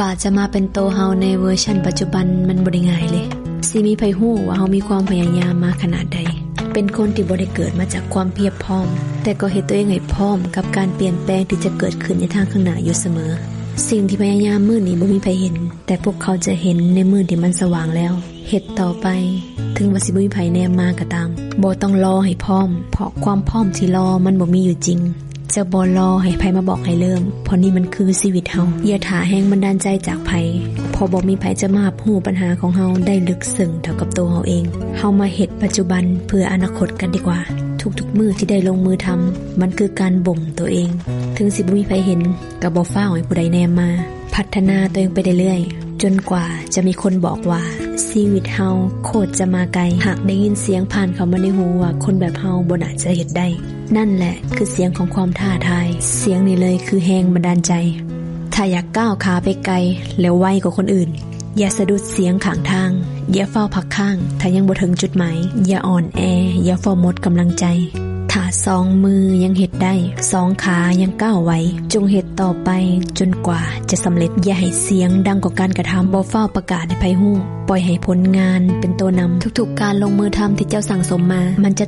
ກວ່າຈະມາເປັນໂຕເຮົາໃນເວີຊັນປັດຈຸບັນ ມັນບໍ່ໄດ້ງ່າຍເລີຍ. ຊິມີໃຜຮູ້ວ່າເຮົາມີຄວາມພະຍາຍາມມາຂະໜາດໃດ? ເປັນຄົນທີ່ບໍ່ໄດ້ເກີດມາຈາກຄວາມພຽບພ້ອມ, ແຕ່ກໍເຮັດຕົວເອງໃຫ້ພ້ອມກັບການປ່ຽນແປງທີ່ຈະເກີດຂຶ້ນໃນທາງຂ້າງໜ້າຢູ່ສະເໝີ. ສິ່ງທີ່ພະຍາຍາມມື້ນີ້ບໍ່ມີໃຜເຫັນ, ແຕ່ພວກເຂົາຈະເຫັນໃນມື້ທີ່ມັນສະຫວ່າງແລ້ວ. ເຮັດຕໍ່ໄປ, ເຖິງວ່າຊິບໍ່ມີໃຜແນມມາກໍຕາມ. ບໍ່ຕ້ອງລໍໃຫ້ພ້ອມ, ເພາະຄວາມພ້ອມທີ່ລໍມັນບໍ່ມີຢູ່ຈິງ. ຈະບໍ່ລໍໃຫ້ໃຜມາບອກໃຫ້ເລີ່ມ, ເພາະນີ້ມັນຄືຊີວິດເຮົາ. ຢ່າຖ້າແຮງບັນດານໃຈຈາກໃຜ, ເພາະບໍ່ມີໃຜຈະມາຮັບຮູ້ບັນຫາຂອງເຮົາໄດ້ເລິກເຊິ່ງເທົ່າກັບໂຕເຮົາເອງ. ເຮົາມາເຮັດປັດຈຸບັນເພື່ອອະນາຄົດກັນດີກວ່າ. ທຸກໆມື້ທີ່ໄດ້ລົງມືທຳ, ມັນຄືການບົ່ມໂຕເອງ. ເຖິງຊິບໍ່ມີໃຜເຫັນ, ກໍບໍ່ຟ້າວໃຫ້ຜູ້ໃດແນມມາ. ພັດທະນາໂຕເອງໄປເລື້ອຍໆ, ຈົນກວ່າຈະມີຄົນບອກວ່າ ຊີວິດເຮົາໂຄດຈະມາໄກ. ຫາກໄດ້ຍິນສຽງຜ່ານເຂົ້າມາໃນຫູວ່າ ຄົນແບບເຮົາບໍ່ໜ້າຈະເຮັດໄດ້. ນັ້ນແຫຼະຄືສຽງຂອງຄວາມທ້າທາຍ. ສຽງນີ້ເລີຍຄືແຮງບັນດານໃຈ. ຖ້າຢາກກ້າວຂາໄປໄກ ແລະ ໄວກວ່າຄົນອື່ນ, ຢ່າສະດຸດສຽງຂ້າງທາງ. ຢ່າຟ້າວພັກຄ້າງ ຖ້າຍັງບໍ່ເຖິງຈຸດໝາຍ. ຢ່າອ່ອນແອ, ຢ່າຟ້າວໝົດກຳລັງໃຈ. ຖ້າສອງມືຍັງເຮັດໄດ້, ສອງຂາຍັງກ້າວໄຫວ, ຈົ່ງເຮັດຕໍ່ໄປຈົນກວ່າຈະສຳເລັດ. ຢ່າໃຫ້ສຽງດັງກວ່າການກະທຳ. ບໍ່ຟ້າວປະກາດໃຫ້ໃຜຮູ້. ປ່ອຍໃຫ້ຜົນງານເປັນຕົວນຳ. ທຸກໆການລົງມືທຳທີ່ເຈົ້າສັ່ງສົມມາ, ມັນຈະ